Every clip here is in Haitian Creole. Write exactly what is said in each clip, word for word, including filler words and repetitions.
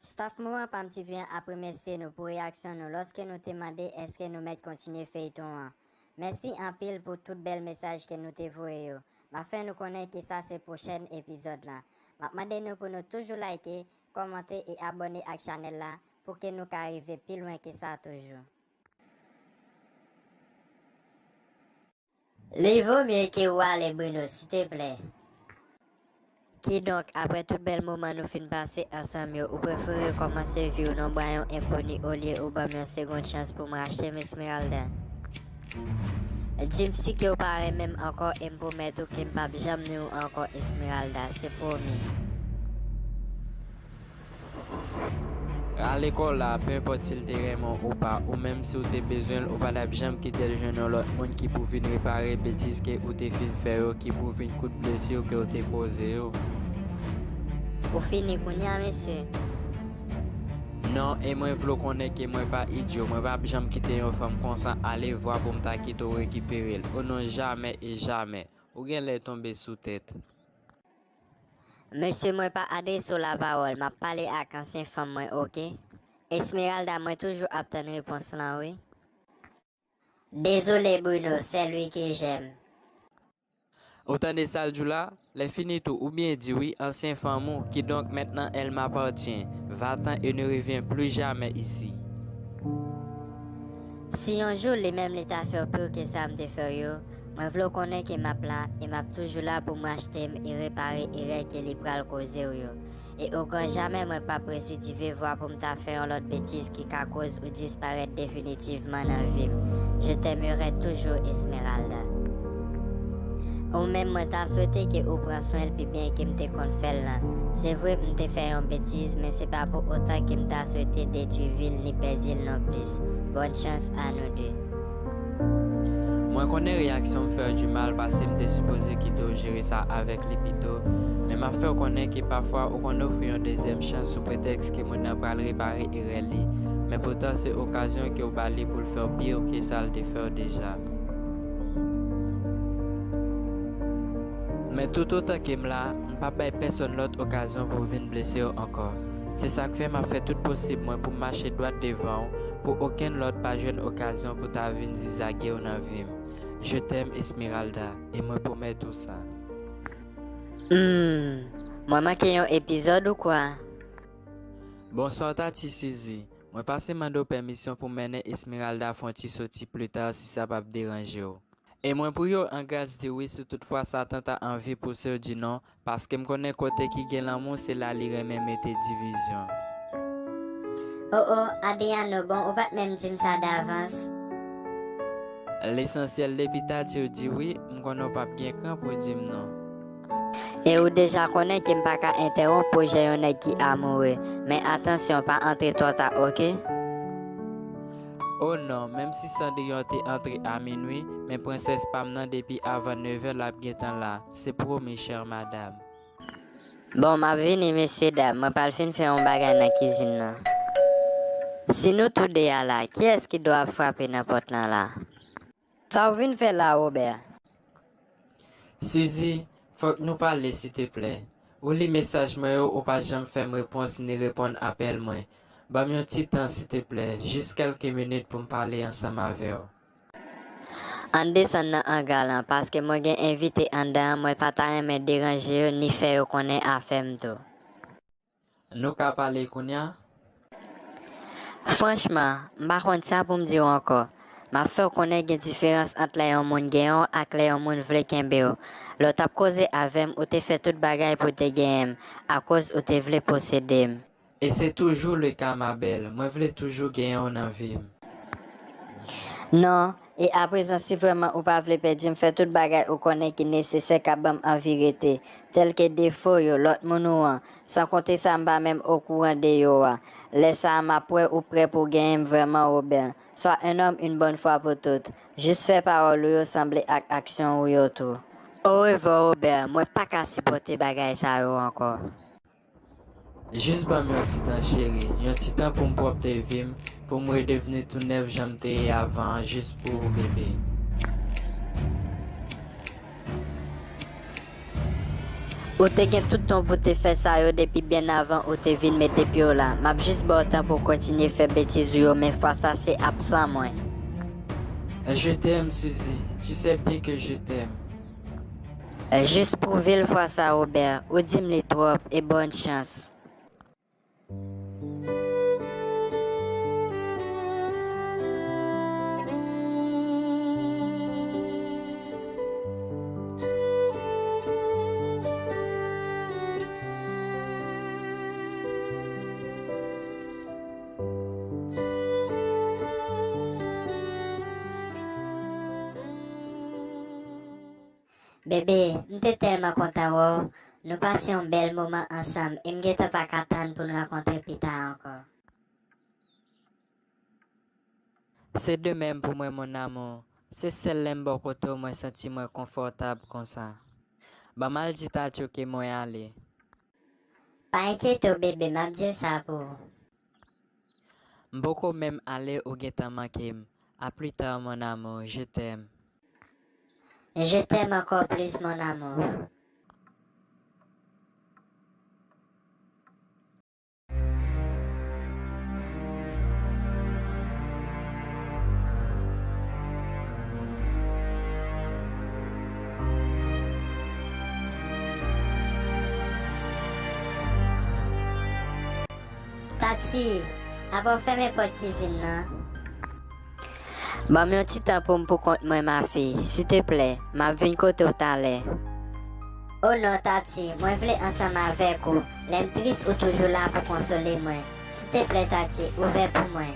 Staff Moman Pam T V an ap remèsye nou pou reyaksyon nou lòske nou te mande èske nou mèt kontinye feyton an. Mèsi anpil pou tout bèl mesaj ke nou te voye yo. M ap fè nou konnen ke sa se pwochèn epizòd la. M ap mande nou pou nou toujou like, kòmante e abòne ak chanèl la pou ke nou ka rive pi lwen ke sa toujou. Li vo mye ke ou ale, Bruno, siteplè. Kidonk, apre tout bèl moman nou fin pase ansanm yo, ou prefere kòmanse vi w nan bra yon enkoni olye ou ban m yon segond chans pou m rachte m, Esmeralda? Di m si ke w pa renmen m ankò e m pwomèt ou ke m p ap janm nwi w ankò, Esmeralda, se pwomi. Rale kò w la, pe enpòt si l te renmen w ou pa, ou menm si w te bezwen l, ou pa t ap janm kite l jwenn yon lòt moun ki pou vin repare betiz ke ou te fin fè yo, ki pou vin koud blesi w ke w te koze yo. Ou fini kounye a, mesye? Non, e mwen vle w konnen ke mwen pa idyo, mwen p ap janm kite yon fanm konsa ale vwa pou m ta kite w rekipere l. O non, jamè e jamè. Ou genlè tonbe sou tèt. Mesye, mwen pa adrese w lapawòl, m ap pale ak ansyen fanm mwen, oke? Esmeralda, mwen toujou ap tann repons lan, wi. Désolé, Bruno, c'est lui que j'aime. Ou tande sa l di w la? Lè fini tou, ou byen di wi, ansyen fanm ou, kidonk maintenant elle m'appartient. Va-t'en et ne reviens plus jamais ici. Si yon jou li menm li ta fè w pi ke sa m te fè w yo, mwen vle w konnen ke m ap la e m ap toujou la pou m rachte m e repare erè ke li pral koze w yo. E o gran jamè mwen p ap residive vwa pou m ta fè yon lòt betiz ki ka koz ou disparèt definitivman nan vi m. Je t'aimerai toujours, Esmeralda. Ou menm mwen ta swete ke ou pran swen l pi byen ke m te konn fè l lan. Se vre m te fè yon betiz, men se pa pou otan ke m ta swete detwi vi l ni pèdi l non plis. Bonne chance à nous deux. Mwen konnen reyaksyon m fè w di mal paske m te sipoze kite w jere sa avèk li pito, men m ap fè w konnen ke pafwa ou konn ofri yon dezyèm chans sou pretèks ke moun nan pral repare erè li, men poutan se okazyon ke w ba li pou l fè w pi ke sa l te fè w deja. Men toutotan ke m la, m p ap bay pèsonn lòt okazyon pou vin blese w ankò. Se sa k fè m ap fè tout posib mwen pou m mache dwat devan w, pou okenn lòt pa jwenn okazyon pou ta vin zizage w nan vi m. Je t'aime, Esmeralda, e mwen pwomèt ou sa. Hmm, mwen manke yon epizòd ou kwa? Bonswa, Tati Sizi. Mwen pase mande w pèmisyon pou m mennen Esmeralda fè yon ti soti pli ta, si sa p ap deranje w. E mwen priye w an gras di wi si toutfwa Satan ta anvi pouse w di non, paske m konnen kote ki gen lanmou se la li renmen mete divizyon. O o, Adriano, bon, ou pa t menm di m sa davans. Lesansyèl depi Tati w di wi, m konnen w p ap gen kran pou di m non. E ou deja konnen ke m pa ka entèwonp pwojè yon nèg ki amoure, men atansyon, pa antre twò ta, oke? O non, menm si Cendrillon te antre a minwi, men prensès pa m nan depi avan nevè l ap gentan la, se pwomi, chère madame. Bon, m ap vini, mesyedam, mwen pral fin fè yon bagay nan kizin nan. Si nou tou de a la, kiyès ki dwe ap frape nan pòt lan la? Sa w vin fè la, Wobè? Sizi, fòk nou pale, siteplè. Ou li mesaj mwen yo, ou pa janm fè m repons ni reponn apèl mwen. Ban m yon ti tan, siteplè, jis kèlke minit pou m pale ansanm avè w. Ann desann nan anga lan, paske mwen gen envite anndan an, mwen pa ta renmen deranje yo ni fè yo konnen afè m tou. Nou ka pale kounye a? Franchman, m pa konn sa pou m di w ankò. M ap fè w konnen gen diferans ant lè yon moun genyen w ak lè yon moun vle kenbe w. Lè w t ap koze avè m, ou te fè tout bagay pou w te genyen m, akoz ou te vle posede m. E se toujou le ka, ma belle. Mwen vle toujou genyen w nan vi m. Non, e aprezan, si vrèman ou pa vle pèdi m, fè tout bagay ou konnen ki nesesè k ap ban m anvi rete, tèlke defo yo, lòt moun ou an, san konte sa m pa menm okouran de yo a. Lè sa a, m ap wè ou prè pou w genyen m vrèman, Wobè. Sois un homme une bonne fois pour toutes. Jis fè pawòl ou yo sanble ak aksyon ou yo tou. Orevwa, Wobè, mwen pa ka sipòte bagay sa yo ankò. Jis ban m yon ti tan, cheri, yon ti tan pou m pwòpte vi m, pou m redevni tou nèf jan m te ye avan an, jis pou ou, bebe. Ou te gen tout tan pou te fè sa yo depi byen avan ou te vin mete pye w la. M ap jis ba w tan pou w kontinye fè betiz ou yo, men fwa sa se absan mwen. Je t'aime, Suzy. Tu sais bien que je t'aime. Jis pwouve l fwa sa, Robert. Ou di m li twòp, e bòn chans. Bebe, m te tèlman kontan wè w. Nou pase yon bèl moman ansanm e m gentan pa ka tann pou n rankontre pita ankò. Se de menm pou mwen, mon amour. Se sèl lè m bò kote w mwen santi mwen konfòtab konsa. Ban m al di Tacho ke mwen ale. Pa enkyete w, bebe, m ap di l sa pou ou. M poko menm ale, ou gentan manke m. A plus tard, mon amour, je t'aime. Je t'aime encore plus, mon amour. Tati, apa w fèmen pòt kizin nan? Ban m yon ti tan pou m pou kont mwen, mafi. Siteplè, m ap vin kote w talè. O non, Tati, mwen vle ansanm avèk ou. Lè m tris, ou toujou la pou konsole mwen. Siteplè, Tati, ouvè pou mwen.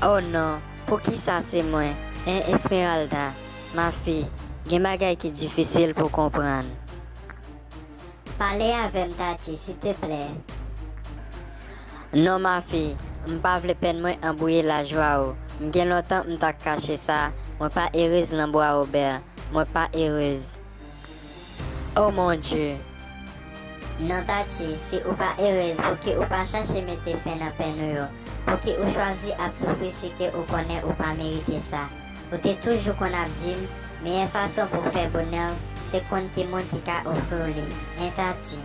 O non, poukisa se mwen? En, Esmeralda, mafi, gen bagay ki difisil pou konprann. Pale avè m, Tati, siteplè. Non, mafi, m pa vle pèn mwen anbwouye lajwa ou. M gen lontan m t ap kache sa, mwen pa erez nan bra Robert, mwen pa erez. Oh mon Dieu! Non, Tati, si ou pa erez, pouki ou pa chache mete fen nan pèn ou yo? Pouki ou chwazi ap soufri si ke ou konnen ou pa merite sa? Ou te toujou konn ap di m, meyè fason pou w fè bonè w, se konn ki moun ki ka ofri w li. En, Tati?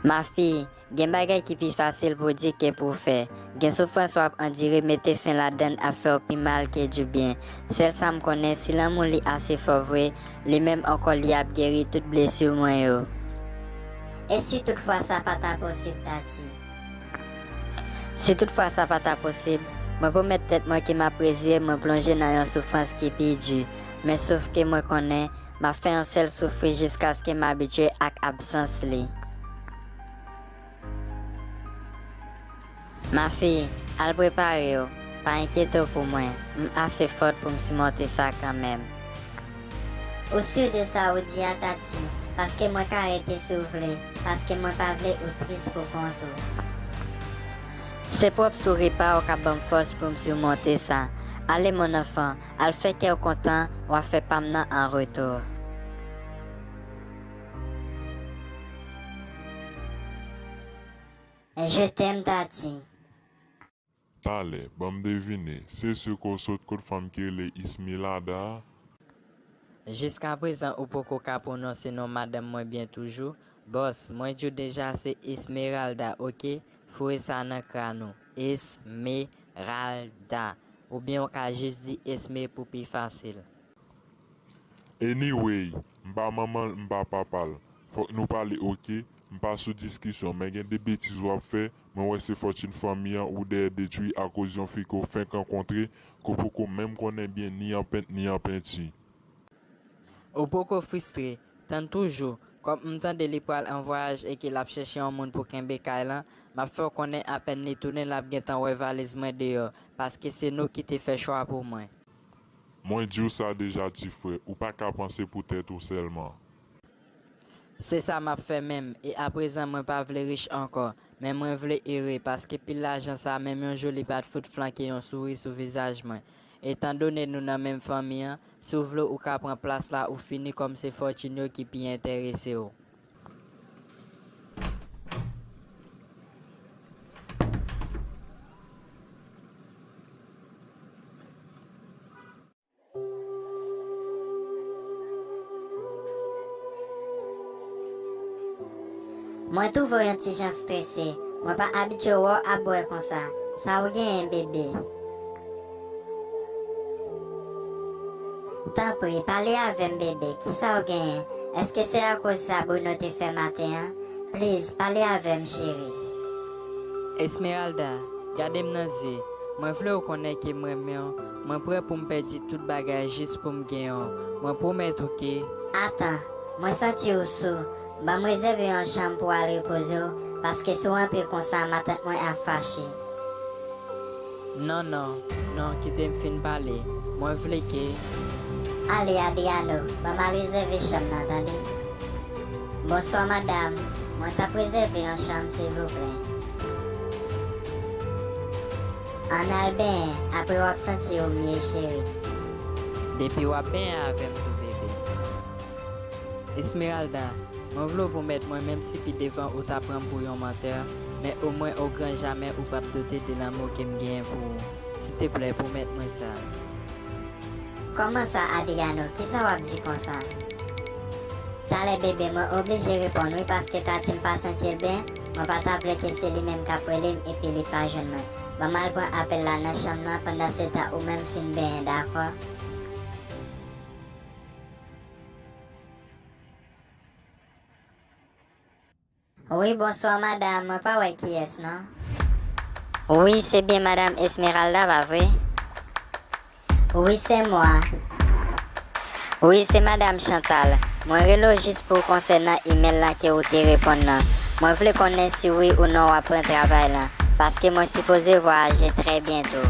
Mafi, gen bagay ki pi fasil pou w di ke pou w fè. Gen soufrans w ap andire, mete fen ladann ap fè w pi mal ke dibyen. Sèl sa m konnen, si lanmou li ase fò vre, li menm ankò li ap geri tout blesi mwen yo. E si toutfwa sa pa ta posib, Tati? Si toutfwa sa pa ta posib, mwen pwomèt tèt mwen ke m ap reziye mwen plonje nan yon soufrans ki pi di. Men sof ke mwen konnen, m ap fè yon sèl soufri jiskaske m abitye ak absans li. Mafi, al prepare w. Pa enkyete w pou mwen. M ase fòt pou m simonte sa kanmenm. Ou si de sa ou di a, Tati? Paske mwen ka rete si w vle. Paske mwen pa vle ou tris pou kont ou. Se pwòp souri pa w k ap ban m fòs pou m simonte sa. Ale, mon enfant, al fè kè w kontan, w a fè pa m nan an retou. Je t'aime, Tati. Talè, ban m devine, se si ke w sot kot fanm ki rele Esmeralda a? Jiskaprezan ou poko ka pwononse non madanm mwen byen toujou? Bòs, mwen di w deja se Esmeralda, oke? Foure sa nan kràn ou. Esmeralda. Oubyen w ka jis di Esme pou pi fasil. Anyway, m pa manman l, m pa papa l. Fòk nou pale, oke? M pa sou diskisyon, men gen de betiz w ap fè, mwen wè se fòtin fanmi an ou dèyè detwi akoz yon fi ke w fenk rankontre, ke w poko menm konnen byen ni an pent ni an penti. Ou poko fristre, tann toujou, kòm m tande li pral an vwayaj e ke l ap chèche yon moun pou kenbe kay lan, m ap fè w konnen apèn li tounen l ap gentan wè valiz mwen deyò, paske se nou ki te fè chwa pou mwen. Mwen di w sa deja ti frè, ou pa ka panse pou tèt ou sèlman. Se sa m ap fè menm, e aprezan mwen pa vle rich ankò, men mwen vle ere, paske pil lajan sa menm yon jou li pa t fout flanke yon souri sou vizaj mwen. Etandone nou nan menm fanmi an, si w vle ou ka pran plas la ou fini kòm se fòtin yo ki pi enterese w. Mwen twouve w yon ti jan strese. Mwen pa abitye w wè w ap bwè konsa. Sa w genyen, bebe? Tanpri, pale avè m, bebe. Kisa w genyen? Èske se akoz sa Bruno te fè maten an? Please, pale avè m, cheri. Esmeralda, gade m nan zye. Mwen vle w konnen ke m renmen w. Mwen prè pou m pèdi tout bagay jis pou m genyen w. Mwen pwomèt ou ke... Atan, mwen santi w sou. Ban m rezève yon chanm pou w al repoze w, paske si w antre konsa, matant mwen ap fache. Non, non, non, kite m fin pale. Mwen vle ke... Ale, Adriano, ban m al rezève chanm nan, tande? Bonswa, madam. Mwen t ap rezève yon chanm, silvouplè. Ann al benyen, apre w ap santi w mye, cheri. Depi w ap benyen avè m tou, bebe. Esmeralda, mwen vle w pwomèt mwen, menm si pi devan ou ta pran m pou yon mantè, men omwen o gran jamè ou p ap doute de lanmou ke m genyen pou ou. Silteplè, pwomèt mwen sa. Kòman sa, Adriano? Kisa w ap di konsa? Talè, bebe, mwen oblije reponn wi, paske Tati m pa santi l byen, mwen pa ta vle ke se li menm k ap rele m epi li pa jwenn mwen. Ban m al pran apèl la nan chanm nan, pandansetan ou menm fin benyen, dakò? Wi, bonswa, madam. Mwen pa wè kiyès, non. Wi, se byen madam Esmeralda, pa vre? Wi, c'est moi. Wi, se madam Chantal. Mwen rele w jis pou konsènan imèl la ke ou te reponn nan. Mwen vle konnen si wi ou non w ap pran travay la, paske mwen sipoze vwayaje trè byento.